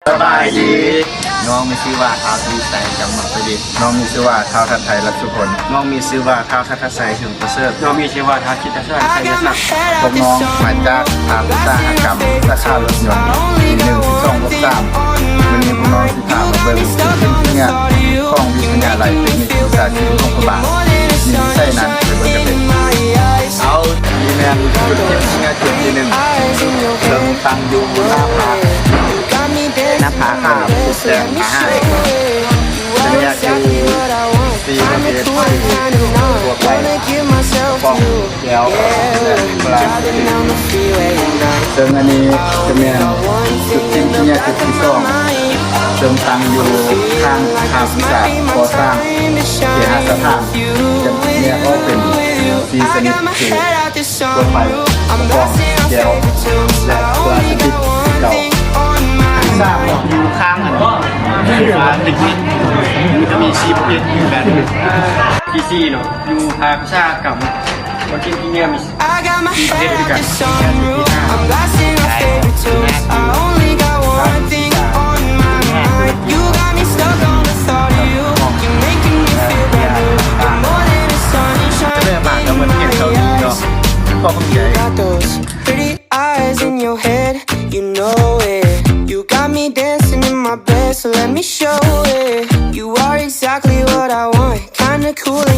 ສະບາຍດີ. ນ້ອງມີຊື່ວ່າ ທ້າວ ທະວີໄຊ ຈຳມັກປະດິດ. ນ້ອງມີຊື່ວ່າ ທ້າວ ທັດໄທ ລັດສຸພົນ. ນ້ອງມີຊື່ວ່າ ທ້າວ ທັດໄຊ ຫຶງປະເສີດ. ນ້ອງມີຊື່ວ່າ ທ້າວ ຈິດຕະສອນ ໄຊຍະສັກ. ພວກນ້ອງມາຈາກພາກອຸດສາຫະກຳ ສາຂາລົດຍົນ ປີໜຶ່ງ ສອງ ຫົກ ສາມ. ມື້ນີ້ພວກນ້ອງຊິພາມາເບິ່ງຈຸດເດັ່ນຂອງວິທະຍາໄລເຕັກນິກວິຊາຊີບ ຫຼວງພະບາງ ມີໃສນັ້ນ ໄປເບິ່ງກັນເລີຍ. ເອົາ ນີ້ແມ່ນຈຸດເດັ່ນຂອງເຮືອຈຸດທີໜຶ່ງ ເຊິ່ງຕັ້ງຢູ່ໜ້າຜາ ໜ້າຜາຂາວແດງອາຫານ ເປັນເນື້ອຢູ່ສີ່ປະເພດ ທົ່ວໄປ ກະປ໋ອງ ແກ້ວ ແລະ ປາ. ເຊິ່ງອັນນີ້ຈະແມ່ນຈຸດເດັ່ນຂອງເຮືອຈຸດທີສອງ ເຊິ່ງຕັ້ງຢູ່ຂ້າງພາກວິຊາກໍ່ສ້າງເຄຫະສະຖານ ຈະແຍກອອກເປັນສີ່ຊະນິດ ຄື ທົ່ວໄປ, ກະປ໋ອງ, ແກ້ວ ແລະ ປລາສະຕິກຄືເກົ່າ. ສາມເນາະ ຢູ່ຂ້າງອັນນີ້ ເປັນເຕັກນິກ ມັນຈະມີສີ່ປະເພດຄືກັນ. ທີສີ່ເນາະ ຢູ່ພາກອຸດສາຫະກຳ ມັນເປັນທີ່ເໜືອມີ Pretty eyes in your head, you know it. You got me dancing in my bed, so let me show it. You are exactly what I want, kinda cool and